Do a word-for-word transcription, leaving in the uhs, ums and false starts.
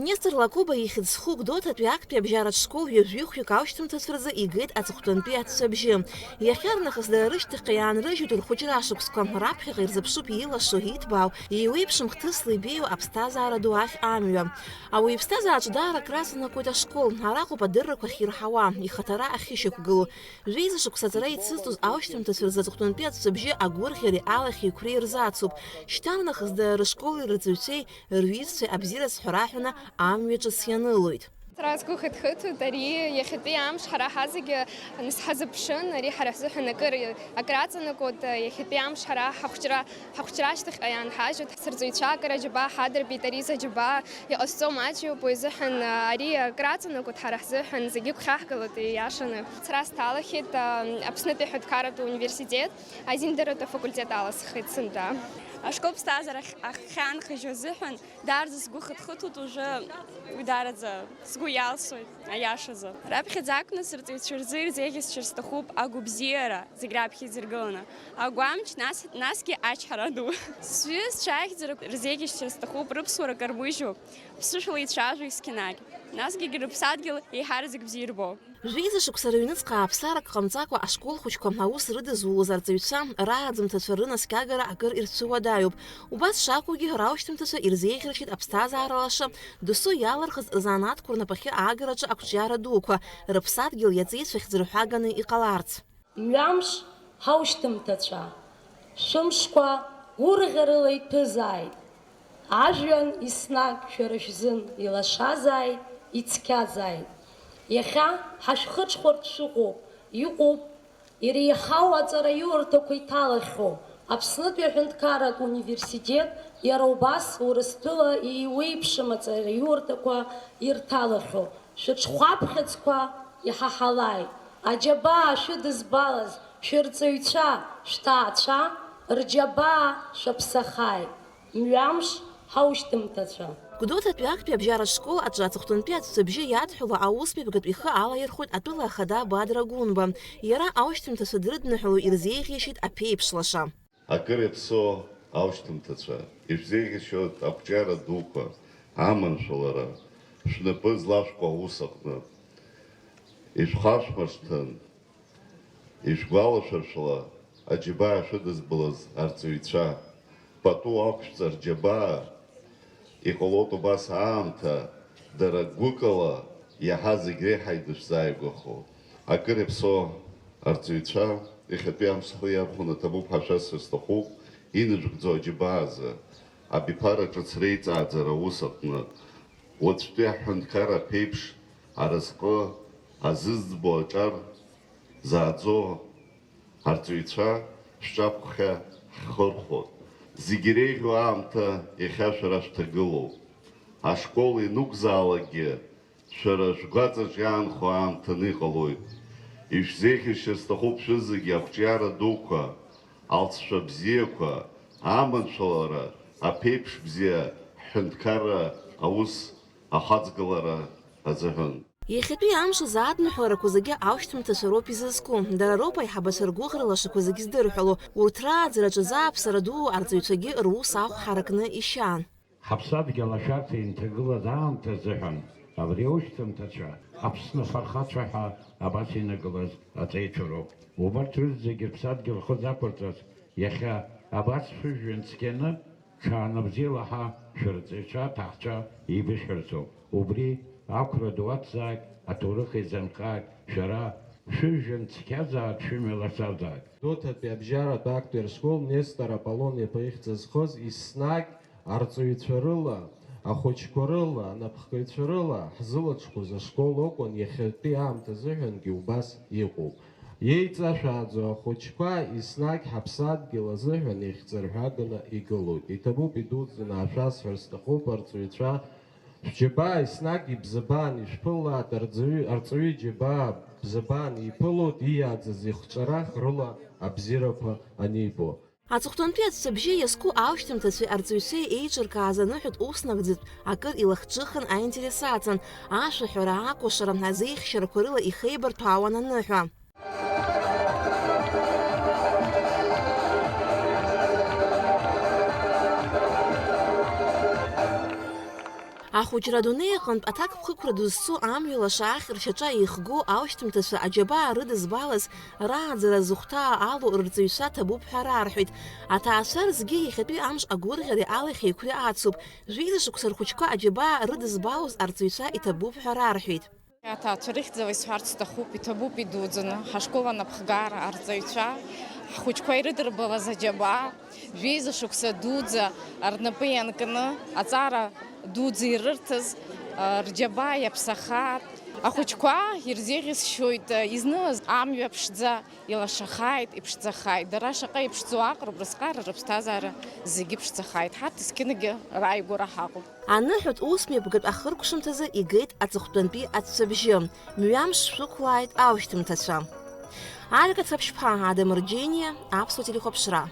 Нестор Лакоба ихьӡ зху Гәдоуҭатәи актәи абжьаратә школ ҩажәихәҩык аушьҭымҭацәа рзы игеит аҵыхәтәантәи аҵәҵәабжьы. Иахьарнахыс дара рышьҭахьҟа иаанрыжьуеит рхәыҷра ашықәсқәа, раԥхьаҟа ирзыԥшуп иилашо, иҭбаау, еиуеиԥшым хҭысла ибеиоу аԥсҭазаара ду ахь амҩа. Ауаҩы иԥсҭазаараҿы даара акраҵанакуеит ашкол, араҟоуп адыррақәа ахьирҳауа, ихаҭара ахьышьақәгылоу. Жәеиза шықәса аҵара ицызҵоз аушьҭымҭацәа рзы аҵыхәтәантәи аҵәҵәабжьы агәырӷьареи алахьеиқәреи рзацуп. Шьҭарнахыс дара рышколи рҵаҩцәеи рҩызцәеи абзиараз ҳәа раҳәаны амҩа ҿыц ианылоит. Сара сгәы хыҭхыҭуеит, ари иахьатәи амш ҳара ҳазегьы нас ҳазыԥшын, ари ҳара ҳзыҳәан акыр, акраҵанакуеит, иахьатәи амш ҳара ҳахәҷра, ҳахәҷра ашьҭахьҟа иаанҳажьуеит, ҳсырҵаҩцәа акыр аџьабаа ҳадырбеит, ари зыџьабаа иҟазҵо маҷҩуп, уи азыҳәан ари акраҵанакуеит ҳара ҳзыҳәан, зегьы гәхьаҳгалоит, ииашаны. Сара сҭалахьеит, а, Аԥснытәи аҳәынҭқарратә университет, азиндаратә афакультет аласхеит сынтәа. Ашкол ԥсҭазаара ахь-, ахьхьаанхыжьуа азыҳәан, Даараӡа сгәы хыҭхыҭуеит уажәы, уи даараӡа сгәы иалсуеит, аиашазы. Раԥхьаӡа акәны сырҵаҩцәа рзы ирзеиӷьасшьар сҭахуп агәабзиара зегь раԥхьа идзыргыланы, агәамч, нас, насгьы ачҳара ду. Сҩызцәа ахьӡарақәа рзеиӷьасшьар сҭахуп рыԥсуара кармыжьу, ԥсышәала ицәажәо есқьынагь, насгьы рыԥсадгьыл еиҳараӡак бзиа ирбо. Жәеиза шықәса рыҩныҵҟа ааԥсарак ҟамҵакәа ашкол хәыҷқәа аус рыдызулоз арҵаҩцәа рааӡамҭацәа рынаскьагара акыр ирцәыуадаҩуп. Убас шакәугьы, раушьҭымҭацәа ирзеиӷьаршьеит аԥсҭазаара лаша, досу иалырхыз рзанааҭқәа рнапахьы аагараҿы ақәҿиара дуқәа, рыԥсадгьыл иаҵеицәахьӡ рҳәаганы иҟаларц. Мҩамш ҳаушьҭымҭацәа, шәымшқәа гәырӷьарыла иҭәызааит. Ажәҩан еснагь шәара шәзын илашазааит, ицқьазааит. Иахьа ҳашәхыҽхәартә шәыҟоуп, иҟоуп иреиҳау аҵараиурҭақәа иҭалахьоу. Аԥснытәи аҳәынҭқарратә университет иара убас Урыстәыла еиуеиԥшым аҵараиурҭақәа ирҭалахьоу. Шәыҽхәаԥхьыӡқәа иҳаҳалааит. Аџьабаа шәыдызбалаз шәырҵаҩцәа, шәҭаацәа рџьабаа шәаԥсахааит. Мҩамш ҳаушьҭымҭацәа. Гәдоуҭатәи актәи абжьаратә школ аҿы аҵыхәтәантәи аҵәҵәабжьы иадҳәалоу аусмҩаԥгатә ихы алаирхәоит атәыла ахада Бадра Гәынба. Иара аушьҭымҭацәа дрыдныҳәало ирзеиӷьеишьеит аԥеиԥш лаша. Акыр иаԥсоу аушьҭымҭацәа, ишәзеиӷьасшьоит ақәҿиара дуқәа, аманшәалара, шәнапы злашәкуа аус аҟны. Ишәхашәмыршҭын, ишәгәалашәыршәала аџьабаа шәыдызбалаз арҵаҩцәа, пату ақәшәҵа рџьабаа, иҟалоит убас аамҭа, дара гәыкала иаҳа зегь реиҳа идышәзааигәахо. Акыр иаԥсоу арҵаҩцәа, иахьатәи амш схы иархәаны аҭабуп ҳәа шәасҳәар сҭахуп, инажәгӡо аџьабаазы, абиԥара ҿыц реиҵааӡара аус аҟны, уаҵәтәи аҳәынҭқарра аԥеиԥш аразҟы азызӡбо аҿар зааӡо арҵаҩцәа шәҿаԥхьа ҳхырхәоит. Зегь иреиӷьу аамҭа иахьа шәара шәҭагылоуп. Ашкол ианықәзаалакгьы, шәара шәгәаҵаҿ иаанхо аамҭаны иҟалоит. Ишәзеиӷьасшьар сҭахуп шәызегьы ақәҿиара дуқәа, алҵшәа бзиақәа, аманшәалара, аԥеиԥш бзиа, ҳҳәынҭқарра аус ахаҵгылара азыҳәан. Иахьатәи амш азы адныҳәаларақәа зегьы аушьҭымҭацәа роуп изызку. Дара роуп аиҳабацәа ргәыӷра лашақәа зегьы здырҳәало. Урҭ рааӡараҿы зааԥсара дуу арҵаҩцәагьы рус ахә ҳаракны ишьан. Ҳаԥсадгьыл ашәарҭа инҭагылаз аамҭа азыҳәан абри аушьҭымҭацәа, Аԥсны афырхацәа ҳәа абас инагылаз аҵеицәа роуп. Убарҭ рызегьы рыԥсадгьыл рхы зақәырҵаз, иахьа абас шәыжәҩан цқьаны, ҽаанбзиала ҳа шәырҵаҩцәа, аҭаҳцәа еибышәҳәарцоуп. Убри ақәра ду аҭзаак, аҭоурых еизанхаак, шәара шәыжәҩан цқьазаак, шәымҩа лашазаак. Гәдоуҭатәи абжьаратә актәи ршкол Нестор Аполлон-иԥа ихьӡ зхыз, еснагь арҵаҩцәа рыла, ахәыҷқәа рыла, анапхгаҩцәа рыла ҳзылаҽхәыз ашкол акәын, иахьатәи аамҭа азыҳәангьы убас иҟоуп. Еиҵашәааӡо ахәыҷқәа еснагь ҳаԥсадгьыл азыҳәан ихьӡырҳәаганы игылоит. Иҭабуп идуӡӡаны ҳашәасҳәар сҭахуп, арҵаҩцәа, шәџьабаа еснагь ибзабаан ишәԥылааит, арҵаҩы, арҵаҩы иџьабаа бзабаан иԥылоит, ииааӡаз ихҿарах рыла абзиарақәа анибо. Аҵыхәтәантәи аҵәҵәабжьы иазку аушьҭымҭацәеи арҵаҩцәеи еиҿыркааз аныҳәатә ус нагӡатә акыр илахҿыхын, аинтерес аҵан, ашәаҳәара, акәашара, азеиӷьшьарақәа рыла ихеибарҭәаауан аныҳәа. Ахәыҷра адунеи аҟынтә аҭакԥхықәра дызцу амҩа лаша ахь ршьаҿа еихго аушьҭымҭацәа аџьабаа рыдызбалаз рааӡара зыхәҭаа алоу рырҵаҩцәа ҭабуп ҳәа рарҳәеит. Аҭаацәа рзгьы иахьатәи амш агәырӷьареи алахьеиқәреи ацуп. Жәеиза шықәса рхәыҷқәа аџьабаа рыдызбалоз арҵаҩцәа иҭабуп ҳәа рарҳәеит. Аҭаацәа рыхьӡала исҳәарц сҭахуп, иҭабуп идуӡӡаны ҳашкол анапхгара арҵаҩцәа, ҳхәыҷқәа ирыдырбалаз аџьабаа, жәеиза шықәса дуӡӡа рнапы ианкны, аҵара дуӡӡа ирырҭаз, рџьабаа иаԥсахааит. Ахәыҷқәа ирзеиӷьасшьоит, изнылаз амҩа ԥшӡа илашахааит, иԥшӡахааит. Дара шаҟа иԥшӡоу аҟароуп, рызҟара, рыԥсҭазаара зегьы ԥшӡахааит. Ҳарҭ зқьынагьы рааигәара ҳаҟоуп. Аныҳәатә ус мҩаԥгатә ахыркәшамҭазы игеит аҵыхәтәантәи ацәцәабжьы. Мҩамш шәықәлааит аушьҭымҭацәа. Алика Цаԥшьԥҳа, Адамыр Џьениа, Аԥсуа телехәаԥшра.